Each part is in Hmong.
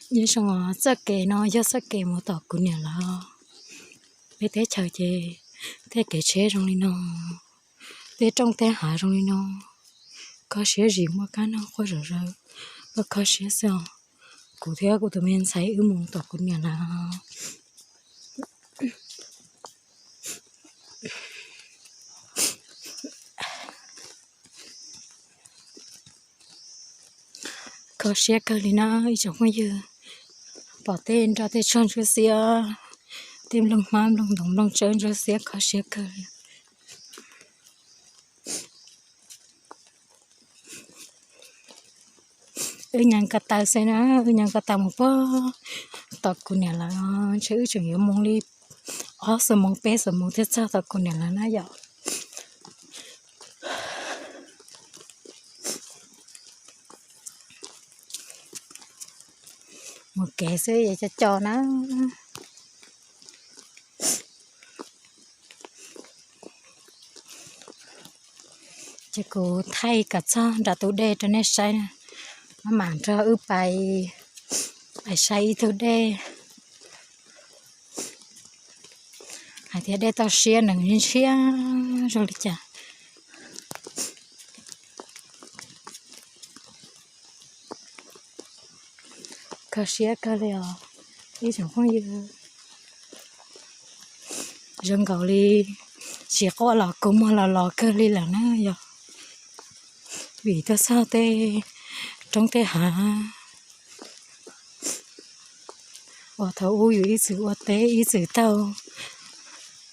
Nyob zoo os, txoj kev no yog txoj kev mus tom kuv niam lawv. Peb teb chaws ces tej kev tsheb zoo li no, tej rooj tej hav zoo li no, kho siab zim muaj kab noj quaj zom zaws, kho siab xwb os. Kuv thiab kuv tus me ntxhais wb mus tom kuv niam lawv. Kho siab kawg li na ib tsoom phooj ywg, pom tej nroj tej tsog ntsuab xiab, tej nplooj hmab nplooj ntoos nplooj tsawb ntsuab xiab kho siab kawg li. Wb nyees ko taw xwb na, wb nyees ko taw mus puag tom kuv niam lawv, ntshe wb tseem yuav mus li ob xuab moos peb xuab moos thiaj txog tom kuv niam lawv na yom. Mus kev xwb es co co na. Ces kuv thaij kom txog nram tus dej rau nej saib na. Maj mam nrog wb pais, pais saib ib tug dej, hais tias dej toj siab nws ntshiab zoo li cas. Kho siab kawg li os ib tsoom phooj ywg. Zoo nkaus li tsis quaj los kua muag los los kawg li lawm na yog, vim tuaj txog tej roob tej hav uas thaum ub yus ib txwm ua teb ib txwm taug,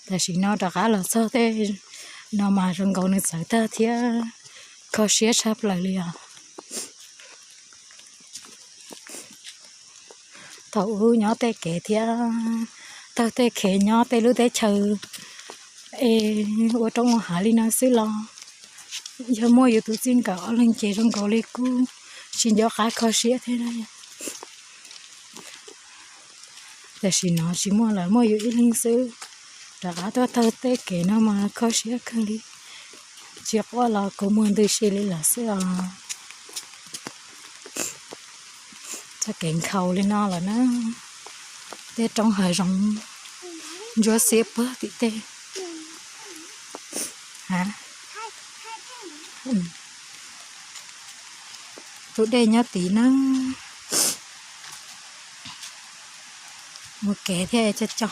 tam sim no rov qab los txog tej no mas zoo nkaus nws txawv tag thiab kho siab tshaj plaws li os. Thaum ub nyob tej kev thiab taug tej kev nyob tej lub teb chaws es ua roob ua hav li no xwb los yog muaj yus tus txij nkawm ob leeg ces zoo nkaus li kuj tsis nco qab kho siab thiab na. Tam sim no tsis muaj lawm, muaj yus ib leeg xwb, rov qab tuaj taug tej kev no mas kho siab kawg li, tsis quaj los kua muag ntws si li lawm xwb os. Txoj kev nkhaus li no lawm na, tej roob hav zoov ntsuab xiab puag tim tej. Tus dej nyob tid na. Mus kev thiab co co.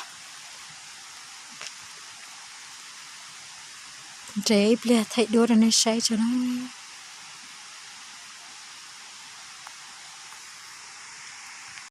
Nres ib pliag thaij duab rau nej saib tso na.